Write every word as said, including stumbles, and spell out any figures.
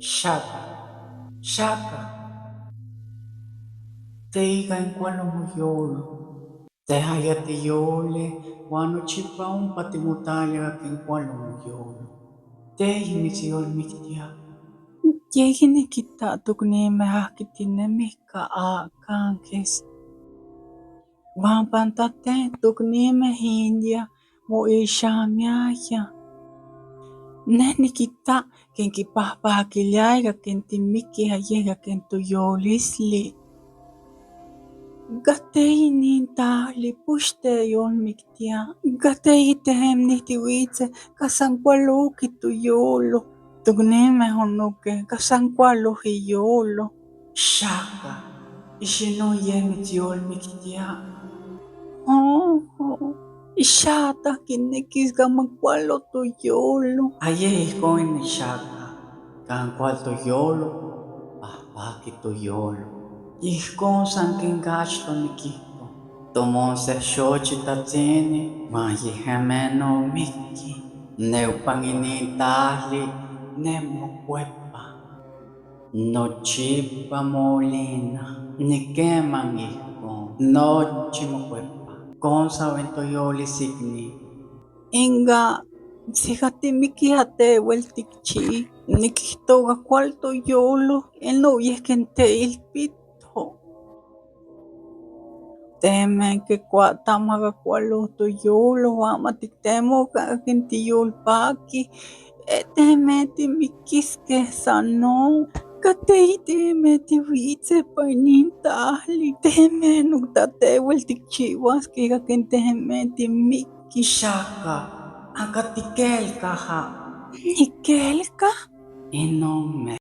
Shaka, shaka. Te i gha nkwalụ mu yolu. Te ha ya te yole, wanu chipa umpati mutali gha ke nkwalụ mu yolu. Te i mitsi yolu mikitia. Nke gini kita tuku n'ime ha kiti ne mika a kankes. Wampantate tuku n'ime India mu ishami ahia. Neni kita ke nki papa kiliai gha ke nti miki ha ye gha ke ntu yolisli. Gatei ni nta li pushte yolu mikitia. Gatei tehem ni ti witse kasankwalu ki tu yolu. Tuku n'ime hunu ke kasankwalu hi yolu. Shaka, ishinu ye mi ti yolu mikitia. Hoho, ishata ki ni kis kamakwalu tu yolu. Aye, hiko ini shaka. Kankwal tu yolu, papa ki tu yolu. Ihko san kingachi to nikiko. Tomon se shochi tatsini, ma yihemeno miki. Ne upangini tali, ne mokwepa. No chipa molina, nikema ngihko. No chimokwepa. Konsa wento yoli sikni. Inga, si ha ti miki ha te wel tikchi, nikihto gha kwal to yolu, eno uye ke nte ilpito. Teme ke kwa tama gha kwal to yolu, wa ma ti temo ka ke nti yolu paki, e teme ti mikis ke sano, ka te i teme ti witse pa ni ntali, teme nuk ta te wel tikchi was ke ka ke teme ti miki. Shaka, aka ti kelka ha. Ni kelka? Ino me.